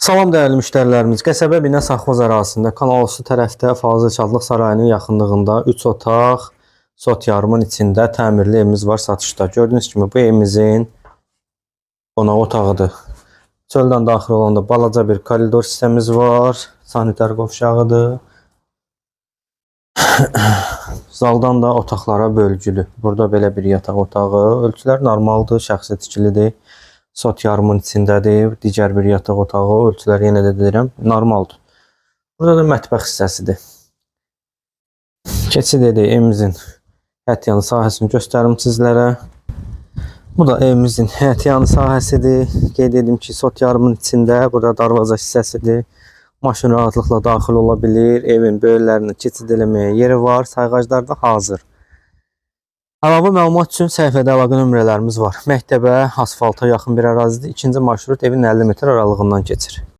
Salam dəyərli müştərilərimiz. Qəsəbə Binə Sahxoz ərazisində Kanalüstü tərəfdə Fazıl Şadlıq Sarayının yaxınlığında 3 otaq, sot yarımın içində təmirli evimiz var satışda. Gördüyünüz kimi bu evimizin qonaq otağıdır. Çöldən daxil olanda balaca bir koridor hissəmiz var. Sanitar qovşağıdır. Zaldan da otaqlara bölgülü. Burada belə bir yataq otağı. Ölçülər normaldır, şəxsi tikilidir. Sot yarımın içindədir. Digər bir yataq otağı. Ölçülər yenə də deyirəm, normaldır. Burada da mətbəx hissəsidir. Keçid edək evimizin həyətyanı sahəsini göstərim sizlərə. Bu da evimizin həyətyanı sahəsidir. Qeyd edim ki, sot yarımın içində burada darvaza hissəsidir. Maşın rahatlıqla daxil ola bilir. Evin böyürlərini keçid eləməyə yeri var. Sayğaclar da hazır. Əlavə məlumat üçün səhifədə əlaqə nömrələrimiz var. Məktəbə, asfalta yaxın bir ərazidir. İkinci marşrut evin 50 metr aralığından keçir.